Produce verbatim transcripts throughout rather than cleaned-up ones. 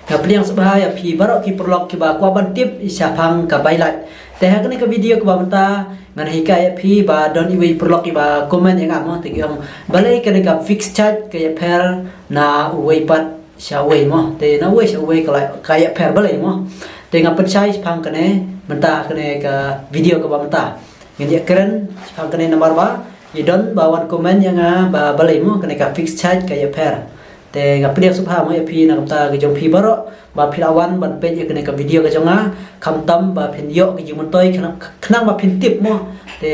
Nga pdiang sngewbha ïa phi baroh ki paralok kiba kwah ban tip shaphang ka Buy Lite. Te ha kane ka video kaba mynta ngan hikai ïa phi ba don iwei paralok iba comment ïa nga mo, te ki ong balei kane ka fixed charge ka ïapher na uwei pat sha uwei mo. Te na uwei sha uwei ka la, ka ïapher balei mo. Te nga pynshai shaphang kane mynta ha kane ka video kaba mynta. Ngin ïa kren shaphang kane namar ba i don ba wan comment ïa nga ba balei mo kane ka fixed charge ka ïapher. Te nga pdiang sngewbha mo ïa phi na ka bynta ka jong phi baroh ba phi la wan ban peit ïa kane ka video ka jong nga, khamtam ba phin ïoh ka jingmyntoi khnang, khnang ba phin tip mo. Te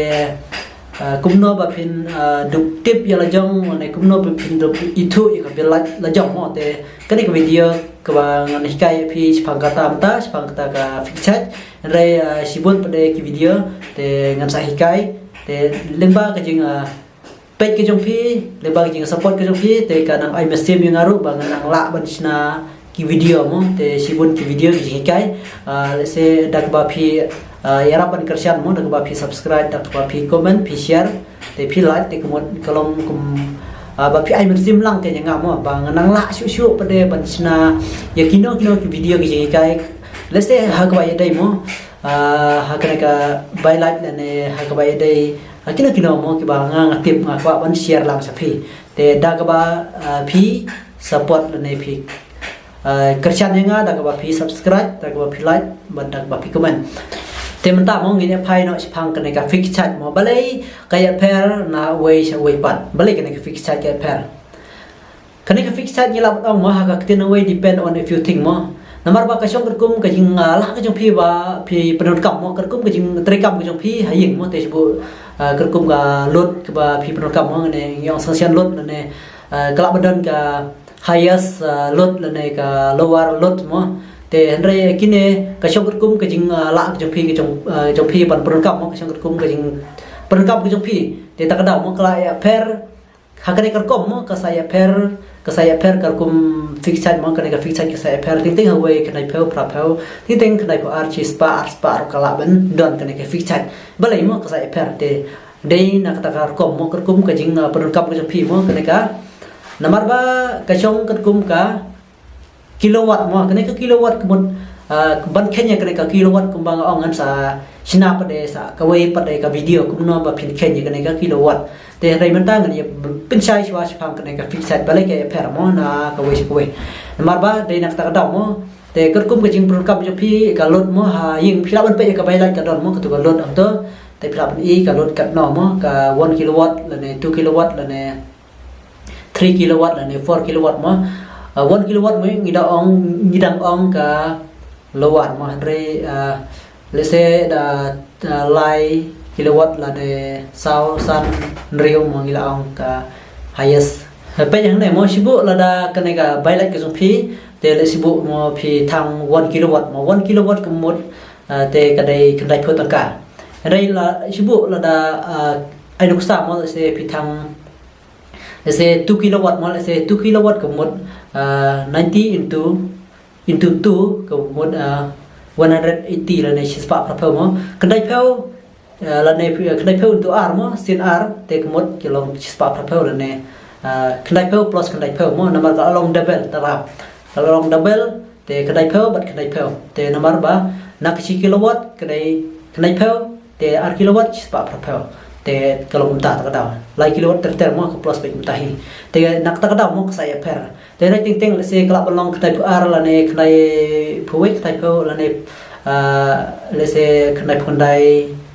ah, kumno ba phin ah, dup tip ïa la jong, ne kumno ba phin dup ithuh ïa ka Buy Lite la jong mo. Te kane ka video kaba ngan hikai ïa phi shaphang kata mynta, shaphang kata ka fixed charge. Hynrei ah, shibun pat de ki video te ngan sa hikai. Te lyngba ka jing ah, peit ka jong phi, lyngba ka jing support ka jong phi, te ka nang ai mynsiem ïa nga ruh ba ngan nang lah ban shna ki video mo, te shibun ki video ki jinghikai. Ah, let's say da kaba phi ah, ïarap ban kyrshan mo, da kaba phi subscribe, da kaba phi comment, phi share, te phi like, te ka mut ka long kum ah, ba phi ai mynsiem lang te ïa nga mo ba ngan nang lah shuh shuh pat de ban shna ïa kino kino ki video ki jinghikai. Let's say ha kaba ïadei mo ah, ha kane ka Buy Lite lane ha kaba ïadei ha kino kino mo kiba nga, nga tip, nga kwah ban share lang sha phi. Te da kaba ah, phi support lane phi ah, kyrshan ïa nga da kaba phi subscribe, da kaba phi like, bad da kaba phi comment. Te mynta mo ngin ïa phai noh shaphang kane ka fixed charge mo, balei ka ïapher na uwei sha uwei pat, balei kane ka fixed charge ka ïapher. Kane ka fixed charge ngi lah ban ong mo ha ka ktien uwei depend on a few thing mo. Namar ba ka shong katkum ka jing ah, lah ka jong phi ba phi pyndonkam mo, katkum ka jingtrei kam ka jong phi ha ïing mo, te shu ah, katkum ka load kaba phi pyndonkam mo, ne ngi ong sanction load lane ah, ka lah ban don ka highest ah, load lane ka lower load mo. Te hynrei kine ka shong katkum ka jing ah, lah ka jong phi, ka jong ah, jong phi ban pyndonkam mo, ka shong katkum ka jing pyndonkam ka jong phi. Te ta ka daw mo ka la ïapher ha kane ka rukom mo, ka sa ïapher, ka sa ïapher katkum fixed charge mo, kane ka fixed charge ka sa ïapher teng teng ha uwei, khyndai phew, phra phew, teng teng khyndai phew ar, shi spah, ar spah ruh ka lah ban don kane ka fixed charge. Balei mo ka sa ïapher, te dei na kata ka rukom mo, katkum ka jing ah, pyndonkam ka jong phi mo, kane ka, namar ba ka shong katkum ka kilowatt mo, kane ka kilowatt ka mut ah, ban kheiñ ïa kane ka kilowatt kumba nga ong ngan sa shna pat de sa kawei pat de ka video kumno ba phin kheiñ ïa kane ka kilowatt. Te hynrei mynta ngan ïa pynshai shuwa shaphang kane ka fixed charge balei ka ïapher mo na kawei sha kawei. Namar ba dei na kata ka daw mo, te katkum ka jingpyndonkam jong phi ka load mo, ha ïing phi lah ban peit ïa ka Buy Lite ka don mo katu ka load hangto. Te phi lah ban i ka load katno mo, ka one kilowatt lane two kilowatt lane three kilowatt lane four kilowatt mo. Ah, one kilowatt mo ngi dang ong, ngi dang ong ka lower mo, hynrei ah, let's say da ah, lai kilowatt lane saw san hynriew mo ngi la ong ka highest. Peit hangne mo, shibun lada kane ka Buy Lite ka jong phi, te lada shibun mo phi thang one kilowatt mo, one kilowatt ka mut ah, te ka dei khyndai phew tyngka. Hynrei la shibun lada ah, ai nuksa mo, let's say phi thang, let's say two kilowatt mo, let's say two kilowatt ka mut ah, ninety into, into two ka mut ah, one hundred eighty lane shi spah phra phew mo. Khyndai phew ah, lane phi, khyndai phew into ar mo, sien ar, te ka mut ki long shi spah phra phew lane ah, khyndai phew plus khyndai phew mo, namar ka long double, ta rap ka long double. Te khyndai phew bad khyndai phew. Te namar ba na ka shi kilowatt ka dei khyndai phew, te ar kilowatt shi spah phra phew. Te ka long mynta ta ka daw. Lai kilowatt ter ter mo ka plus bad mynta hi. Te na kata ka daw mo ka sa ïapher. Te na teng teng let's say ka lah ban long khyndai phew ar lane khyndai phew wei, khyndai phew lane ah, let's say khyndai phew khyndai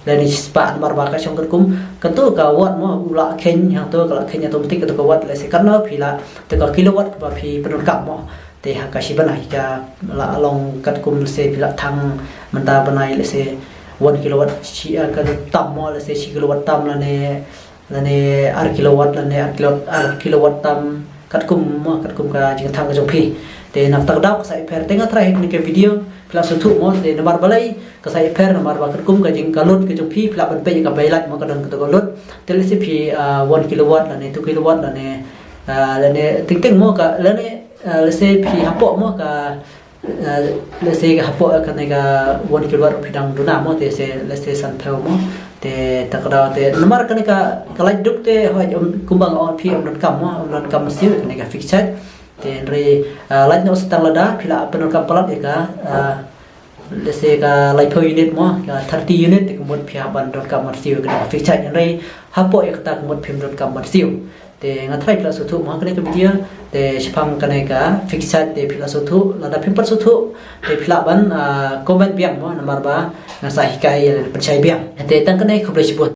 lane shi spah, namar ba ka shong katkum katu ka watt mo, u la kheiñ hangto, ka la kheiñ automatic katu ka watt, let's say katno phi la, katu ka kilowatt kaba phi pyndonkam mo. Te ha ka shi bnai ka la long katkum, let's say phi la thang mynta bnai, let's say one kilowatt shi, ah, ka tam mo, let's say shi kilowatt tam lane, lane ar kilowatt, lane ar kilowatt, ar kilowatt tam, katkum mo, katkum ka jingthang ka jong phi. Te na kata ka daw ka sa ïapher, te nga try ha kane ka video phi la sngewthuh mo, te namar balei ka sa ïapher, namar ba katkum ka jing ka load ka jong phi, phi lah ban peit ïa ka Buy Lite mo ka don katu ka load. Te let's say phi ah, one kilowatt lane two kilowatt lane ah, lane teng teng mo ka, lane ah, let's say phi hapoh mo ka, ah, let's say ka hapoh kane ka one kilowatt phi dang duna mo, te se let's say san phew mo. Te ta ka daw te namar kane ka, ka light duk te hoi, um, kumba nga ong phi, ym donkam mo, ym donkam siew kane ka fixed charge. Te hynrei, ah, lait noh sa tang lada phi lah pyndonkam palat ïa ka, ah, let's say ka laiphew unit mo, ka thirty unit, te ka mut phi hap ban donkam ban siew ïa ka fixed charge. Hynrei hapoh ïa kata ka mut phim donkam ban siew. Te nga tharai phi lah sngewthuh mo ha kane ka video. Te shaphang kane ka fixed charge te phi lah sngewthuh, lada phim pat sngewthuh te phi lah ban, ah, comment biang mo, namar ba ngan sa hikai ïa lade pynshai biang. Te tang kane, khublei shibun.